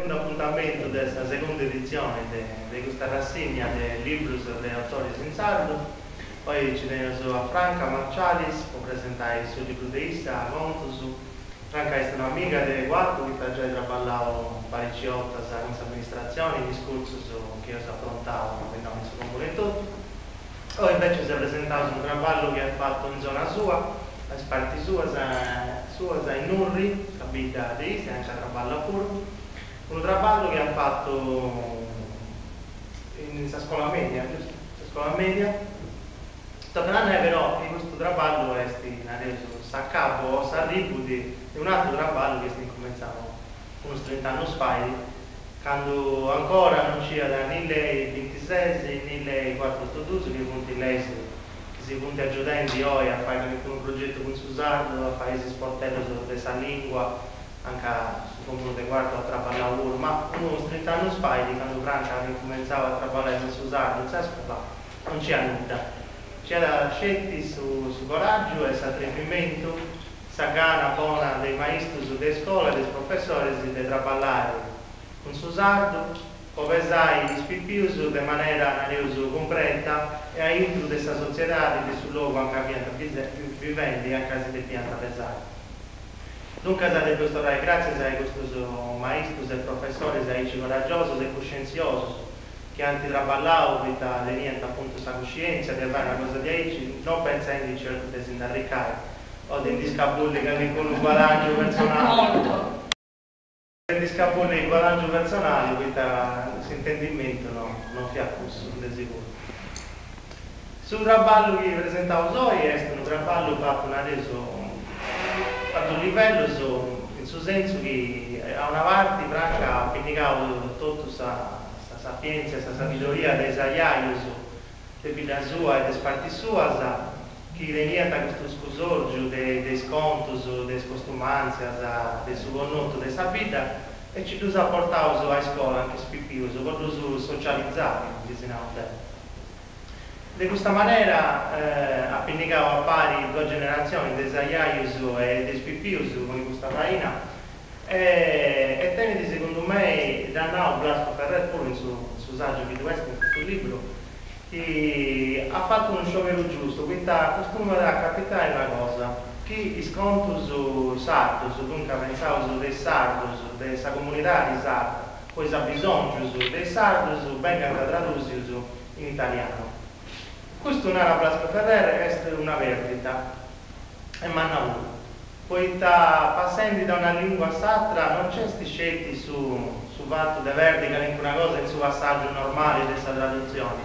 Segundu apuntamentu de sa segunda editzioni de custa rassigna de librus de autoris in sardu. Oi nci teneus a Franca Marcialis po presentai su libru de issa, Contus. Franca est un'amiga de Cuartu poita at giai traballau parici 'ortas cun s'amministratzioni in is cursus chi eus aprontau innoi in su comunu etotu. Oi invecias presentaus unu traballu chi at fatu in zona sua, a is partis suas suas in Nurri, sa bidda de issa e anca traballat puru. Unu traballu chi at fatu in sa scola media, giustu? Sa scola media. Tocat a nai però chi custu traballu est, nareus, s'acabu o s'arribu de un'atru traballu chi est incumentzau unus trint'annus fait, Candu ancora non nc'iat ni lei bintises ni lei cuatru otu dus, chi funt leis chi si funt agiudendi oi a fai calincunu progetu cun su sardu, a fai is sportellus de sa lìngua, anca su Comunu de Cuartu at traballau puru, ma unus trint'annus fait, candu Franca at incumentzau a traballai cun su sardu in sa scola, non nc'iat nudda. Nc'iat sceti su su coràgiu e s'atrivimentu, sa gana bona de is maistus de iscola e de is professoris de traballai cun su sardu po pesai is pipius de manera, nareus, cumpreta e aintru de sa sotziedadi de su logu anca fiant bivendi e anca si depiant pesai. Duncas depeus torrai gràtzias a custus maistus e professoris aici coragiosus e cuscientziosus chi ant traballau poita teniant apuntu sa cuscièntzia de fai una cosa diaici, no pentzendi certu de si nd'arricai o de ndi scabulli calincunu guadàngiu personali. De ndi scabulli guadàngiu personali poita s'intendimentu no no fiat cussu, de siguru. Su traballu chi presentaus oi est unu traballu fatu, nareus, a dus livellus, in su sensu chi a una parti Franca at pinnigau totu sa sa sapièntzia, sa sabidoria de is ajajus de bidda sua e de is partis suas, chi teniant custu scusòrgiu de de is contus, de is costumàntzias, de su connotu de sa bidda, e nci ddus at portaus a iscola anche is pipius po ddus socializai, cumenti si nau deu. De custa manera at pinnigau a pari duas generatzionis de is ajajus e de is pipius cun custa faina e tenit segundu mei, dd'at nau Blasco Ferrer puru in su su sàgiu chi ddu est in custu libru, chi at fatu unu scioberu giustu, poita costumat a capitai una cosa, chi is contus sardus, duncas pentzaus de is sardus, de sa comunidadi sarda, po is abisòngius de is sardus, bengant tradùsius in italianu. Custu, narat Blasco Ferrer, est una pèrdida, e manna puru, poita passendi da una lìngua a s'atra no nc'est sceti su su fatu de perdi calincuna cosa in su passàgiu normali de sa tradutzioni,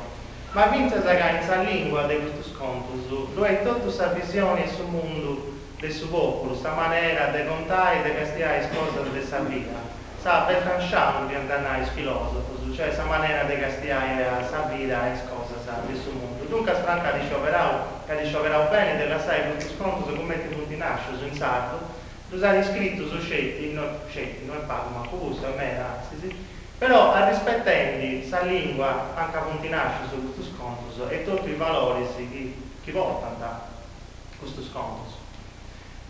ma fintzas ca in sa lìngua de custus contus ddu est totu sa visioni 'e su mundu de su pòpulu, sa manera de contai e de castiai is cosas de sa vida. Sa Weltanschauung iant a nai is filòsofus, cioè sa manera de castiai a sa vida e a is cosas de su mundu. Duncas Franca at iscioberau, e at iscioberau beni, de lassai custus contus cumenti funt nàscius in sardu, ddus at iscritus sceti, no sceti, no est pagu mancu cussu, est meda antzis, però arrispetendi sa lìngua anca funt nàscius custus contus e totu is valoris chi chi portant custus contus.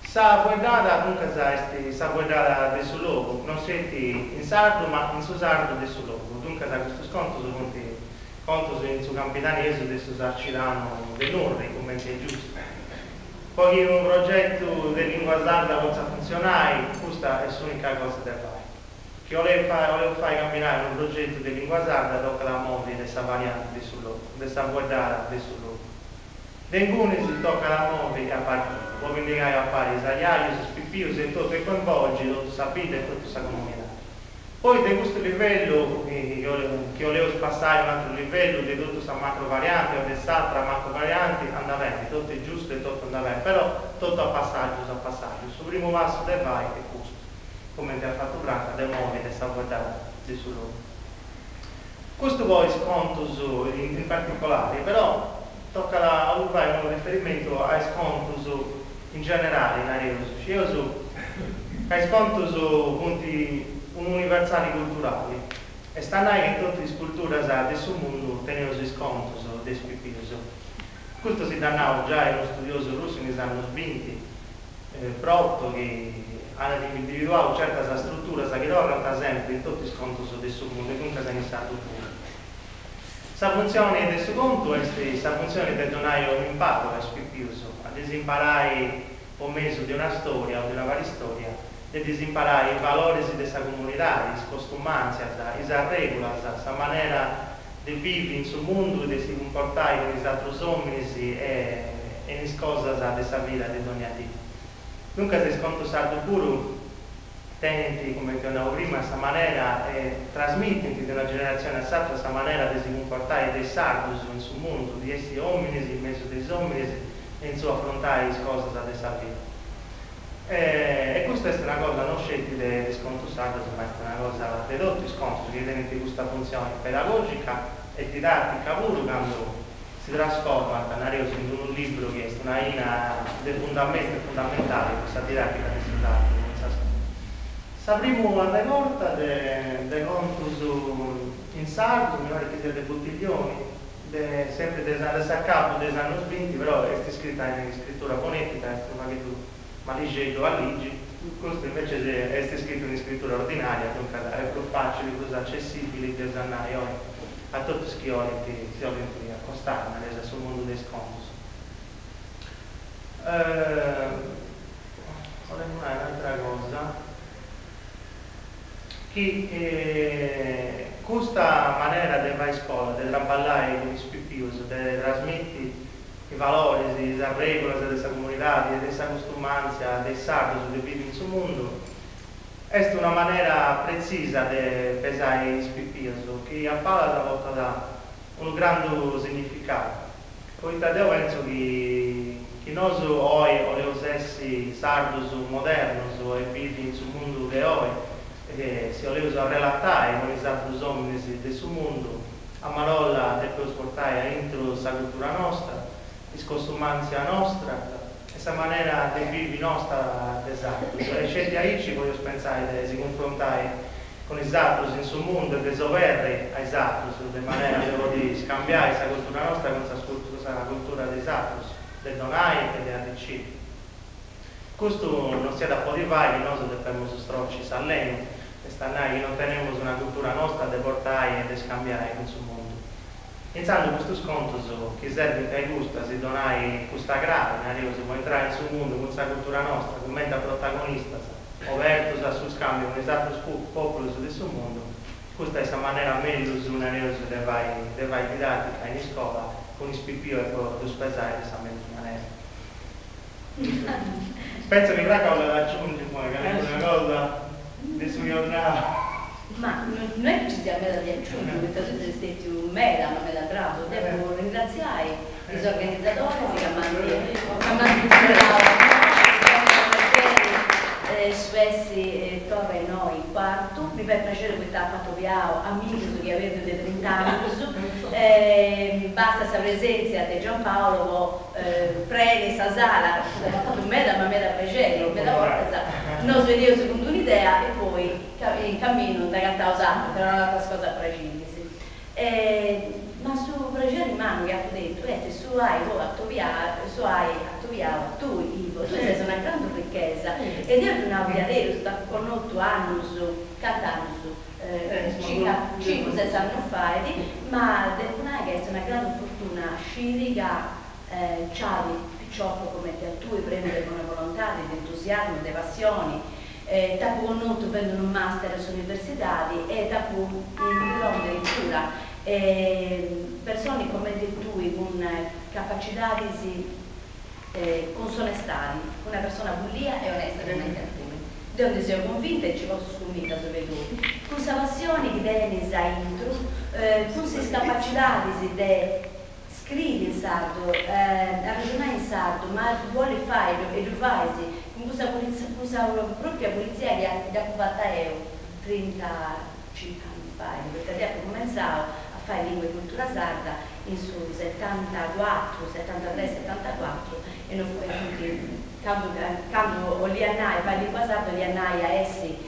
Sa fueddada duncas est sa fueddada de su logu, non sceti in sardu ma in su sardu de su logu, duncas custus contus funt contus in su campidanesu de su sarcidanu de Nurri, cumenti est giustu. Po chi unu progetu de lingua sarda potzat funtzionai, custa est s'unica cosa de fai. Chi 'oleus fai 'oleus fai caminai unu progetu de lingua sarda tocat a movi de sa varianti de su logu, de sa fueddada de su logu. De ingunis tocat a movi e a partiri, po pinnigai a pari is ajajus, is pipius e totu e coinvolgi totu sa bidda e totu sa comunidadi. Poi de custu livellu, chi 'oleus passai a un'atru livellu de totu sa macro varianti o de s'atra macro varianti, andat beni, totu est giustu e totu andat beni, però totu a passàgius a passàgius. Su primu passu de fai est custu, cumenti at fatu Franca, de movi de sa fueddada de su logu. Custu po is contus in particolari, però tocat a fai unu riferimentu a is contus in generali, nareus, scieus ca is contus funt unu universali culturali, est a nai ca in totu is culturas de su mundu teneus is contus de is pipius. Custu si dd'at nau giai unu studiosu russu in is annus binti, Proto, chi. At individuau certas struturas chi torrant sempri in totu is contus de su mundu e duncas in sardu puru. Sa funtzioni de su contu est sa funtzioni de donai unu imparu a is pipius, a ddis imparai po mesu de una stòria o de una paristòria, de ddis imparai is valoris de sa comunidadi, is costumàntzias, is arrègulas, sa manera de bivi in su mundu e de si cumportai cun is atrus òminis e in is cosas de sa vida de dònnia dì. Duncas is contus sardus puru tenint, cumenti eus nau prima, sa manera e trasmitint de una generatzioni a s'atra sa manera de si cumportai de is sardus in su mundu, di essi ominis in mesu de is ominis e in su afrontai is cosas de sa vida. E custa est una cosa no sceti de is contus sardus ma est una cosa de totu is contus chi tenint custa funtzioni pedagogica e didatica puru candu si trasformat, nareus, in unu libru chi est una aina de fundamentu e fundamentali po sa didàtica de su sardu in sa scola. Sa primu arregorta de de contus in sardu, mi parit chi siat de Buttiglioni, de sempri de de s'acabu de is annus binti, però est scrita in scritura fonètica, est unu pagheddu malixeddu a ligi, custu invecias est scritu in scritura ordinària, duncas est prus fàcili, prus accessìbili, dd'eus a nai oi. A totus chi 'olint, si 'olint acostai, nareus, a su mundu de is contus. 'Olemu nai un'atra cosa, chi custa manera de fai iscola, de traballai cun is pipius, de trasmiti is valoris, is arregulas de sa comunidadi e de sa costumàntzia de is sardus de bivi in su mundu, Est una manera pretzisa de pesai is pipios, chi a palas portat unu grandu significau, poita deu pentzu chi chi nosu oi 'oleus essi sardus modernos e bivi in su mundu de oi, e si 'oleus arrelatai cun is atrus ominis de su mundu, a marolla depeus portai aintru sa cultura nostra, is costumàntzia nostra e sa manera de bivi nosta de sardus e sceti aici podeus pentzai de si cunfrontai cun is atrus in su mundu e de s'oberri a is atrus de manera de podi scambiai sa cultura nosta cun sa cultura de is atrus, de donai e de arriciri. Custu non s'iat a podi fai chi nosu depemus stroci s'allenu, est a nai chi non tenemus una cultura nosta de portai e de scambiai cun su mundu. Intzandus custus contus chi serbint a custu, a si donai custa cravi, nareus, po intrai in su mundu cun sa cultura nostra, cumenti a protagonistas, obertus a su scambiu cun is atrus populus de su mundu, custa est sa manera mellus, nareus, de fai de fai didatica in iscola cun is pipius e po ddus pesai de sa mellus manera. Pentzu chi Franca 'ollat aciungi poi calincuna cosa de su chi eus nau. Ma no est chi ci siat meda de aciungi, poita tui ses stetiu meda ma meda bravu. Depu ringratziai is organizadoris ca m'ant ca m'ant cunsiderau prexeri su essi torra innoi in Cuartu. Mi fait prexeri poita apu atobiau amigus chi ia perdiu de trint'annus. Bastat sa presèntzia de Giampaolo po preni sa sala, m'at fatu meda ma meda prexeri, meda bortas nosu 'eneus cun d'un'idea e poi in caminu nd'agataus atera, ateras cosas praxilis. Ma su prexeri mannu chi apu tentu est su ai poi atobiau, su ai atobiau a tui Ivo, tui ses una grandu richesa e deu ddu nau diaderus, t'apu connotu annus, cant'annus, circa cincu ses annus fait, ma depu nai ca est una grandu fortuna sciri ca nc'at piciocus cumenti a tui prenu de bona volontadi, de entusiasmu, de passioni. T'apu connotu fendi unu master a s'universidadi e t'apu impigau inderetura. Personi cumenti tui cun capacidadis, cun s'onestadi, una persona pulida e onesta cumenti a tui. Deu ndi seu cunvinta e nci potzu scumiti asuba 'e tui. Cun sa passioni chi tenis aintru, cun is capacidadis de scriri in sardu, arrexonai in sardu, ma ddu bolis fai e ddu fais cun cussa cun sa propria pulizia chi dd'apu fata 'eu trintacinc'annus fait, poita deu apu cumentzau a fai lingua e cultura sarda in su setantacuatru, setantatres, setantacuatru e no funt candu candu 'olia nai fai lingua sarda 'olia nai a essi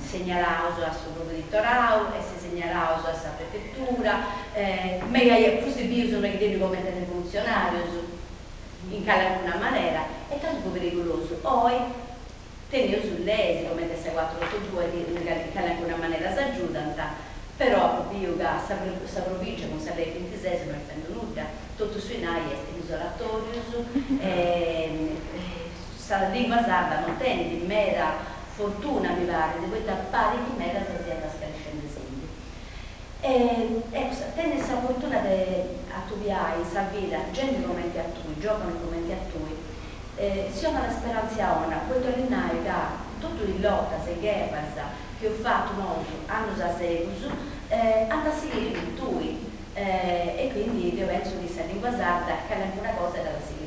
segnalaus a su proveditorau, essi segnalaus a sa prefetura, mega fustis bius unu paghiteddu comente rivolutzionarius in calincuna manera e tantu fut perigulosu. Oi. Teneus leis comente sa cuatru otu duas chi in calincuna manera s'agiudant, però apu biu ca sa sa provincia cun sa lei bintises no est fendu nudda, totu su 'inai est in is oratorius e sa lingua sarda no tenit meda fortuna mi parit, poita parit chi medas siant scarescendisindi. E eccu, tenni sa fortuna de atobiai in sa vida genti comenti a tui, giovanus comenti a tui, si 'onat sperantzia 'ona, poita 'olit nai ca totu is lotas e gherras chi eus fatu nosu annus a segus ant a sighiri cun tui e quindi deu pentzu chi sa lingua sarda calincuna cosa dd'at a sighiri.